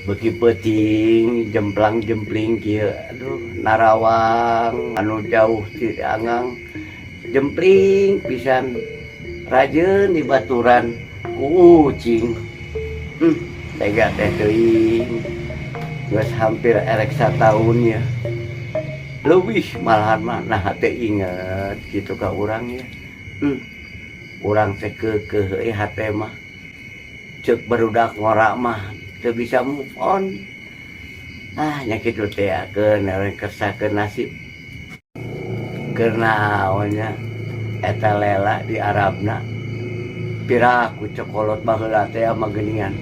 Beuki peuting jemplang-jempling kieu, aduh, narawang anu jauh ti angang jempling pisan, rajeun dibaturan ku ucing. Tega teh teuing, geus hampir erek sataun ya, leuwih malahan mah. Nah, teh inget gitu ka urang ya. Urang teh keukeuh euy hate mah, ceuk barudak ngora mah teu bisa move on. Ah, nya kitu teh keun kersakeun nasib. Keur naon nya eta Lela di Arabna? Piraku cek kolot baheula teh mah geuningan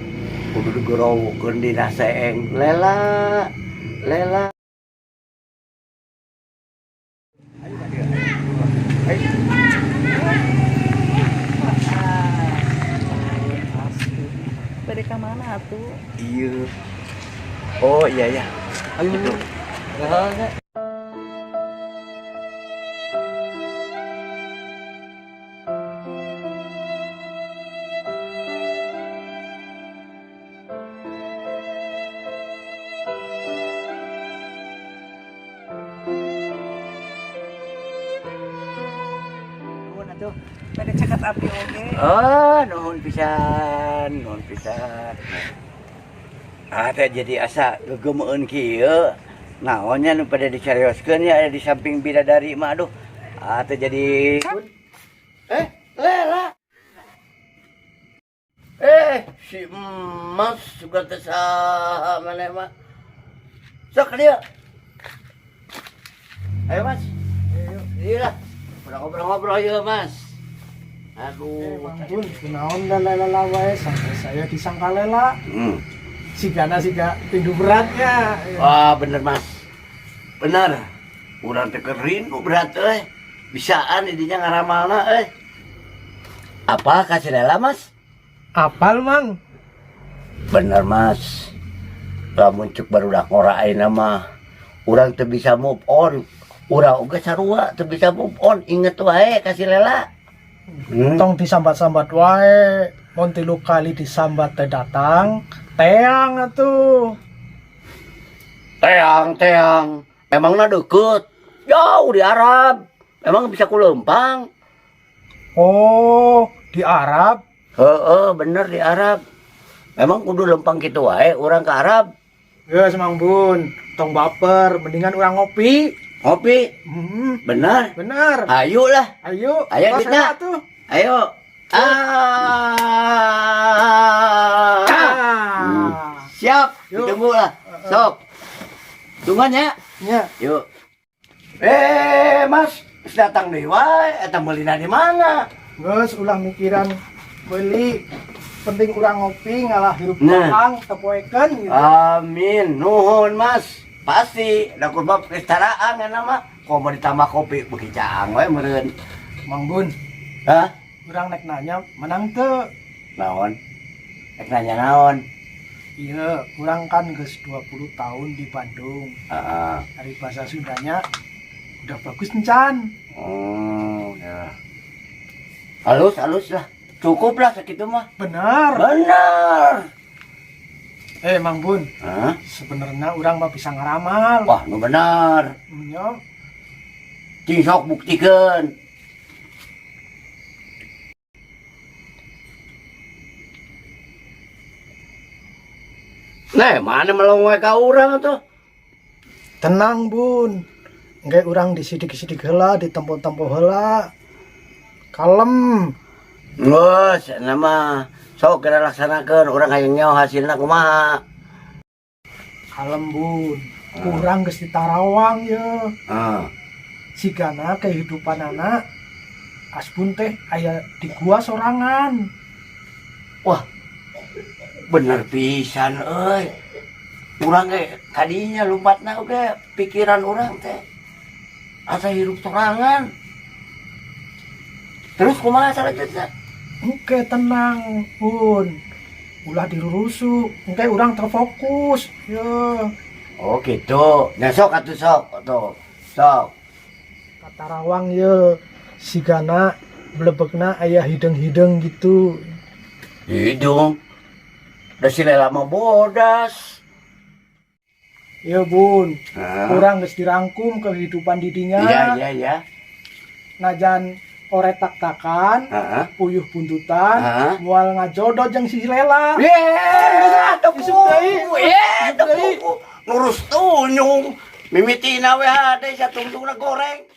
kudu digorowokeun dina seeng. Lela, Lela. Ayo ka dieu, ayo. Bade ka mana atuh? Iya. Oh iya ya. Ayo. Gitu. Ya. Nuhun atuh. Bade caket abdi oge. Oh, nuhun pisan, nuhun pisan. Ah, teh jadi asa gegemeun kieu. Naonnya nu pada dicarioskeun ya ada di samping bidadari mah, aduh. Ah, teh jadi eh, Lela. Eh, si Emas juga teh saha maneh mah. Sok dieu. Ayo, Mas. Ayo. Iya lah. Udah ngobrol-ngobrol ya, Mas. Aduh. Mang Bun, kunaon dan lela wae sampai saya disangka lela. Sigana siga rindu beratnya. Wah, bener, Mas. Bener. Urang teh keur rindu berat euy. Bisaan idinya ngaramalna euy. Apa kasih Lela, Mas? Apal, Mang? Bener, Mas. Lamun cek barudak ngora ayeuna mah urang teu bisa move on. Urang oge sarua teu bisa move on, inget wae kasih Lela. Tong disambat-sambat wae. Mun tilu kali disambat teh datang, teang atuh. Teang, teang. Emangna deket? Jauh di Arab. Emang bisa ku leumpang? Oh, di Arab. Heeh, bener di Arab. Emang kudu lempang gitu wae urang ke Arab. Geus, Mang Bun, tong baper, mendingan urang ngopi. Ngopi, bener. Bener. Ayo lah. Ayo, Ayo, tos Dita. atuh. Ayo. Ah. Ah. Siap, Yuk. ditunggu lah. Sok. Tungguan ya. Ya. Yuk. Eh, Mas, geus datang deui wae, eta meulina di mana? Geus ulah mikiran beli, penting urang ngopi ngalah hirup Nah. doang tepoekeun gitu. Amin. Nuhun, Mas. Pasti, da kurbab geus taraang eta mah. Komo ditambah kopi beuki caang we meureun. Mang Bun, Hah? urang nek nanya menang teu? Naon? Rek nanya naon? Iya, urang kan geus 20 tahun di Bandung. Ari bahasa Sundanya udah bagus encan? Oh, ya. Halus, halus lah. Cukup lah segitu mah. Benar. Benar. Eh, Mang Bun, Hah? Sebenarnya urang mah bisa ngeramal. Wah, nu benar. Nya. Cing sok buktikeun. Nah, mana melong wae ka urang tuh? Tenang, Bun. Engke urang disidik-sidik heula, ditempo-tempo heula. Kalem. Geus, nama sok kira laksanakeun, urang hayang nyaho hasilna kumaha. Kalem, Bun. Urang geus ditarawang ye. Sigana kehidupan anak Asbun teh aya di gua sorangan. Wah, bener pisan euy. Urang ge kadinya lumpatna oge pikiran urang teh. Asa hirup sorangan. Terus kumaha selanjutnya? Oke, tenang, Bun. Ulah dirurusuk, engke urang terfokus. Yo. Oh gitu. Nah, sok atuh sok tuh. Sok. Katarawang ye, sigana blebekna aya hideng-hideng gitu. Hidung. Da si Lela mah bodas. Ya Bun, Heeh. Urang geus dirangkum kehidupan didinya. Iya. Najan oret tak-takan, puyuh buntutan, moal ngajodoh jeung si Lela. Ye, tepuk. Isuk deui. Ye, Isuk deui. tepuk. Nurus tunyung. Mimitina we hade satungtungna goreng.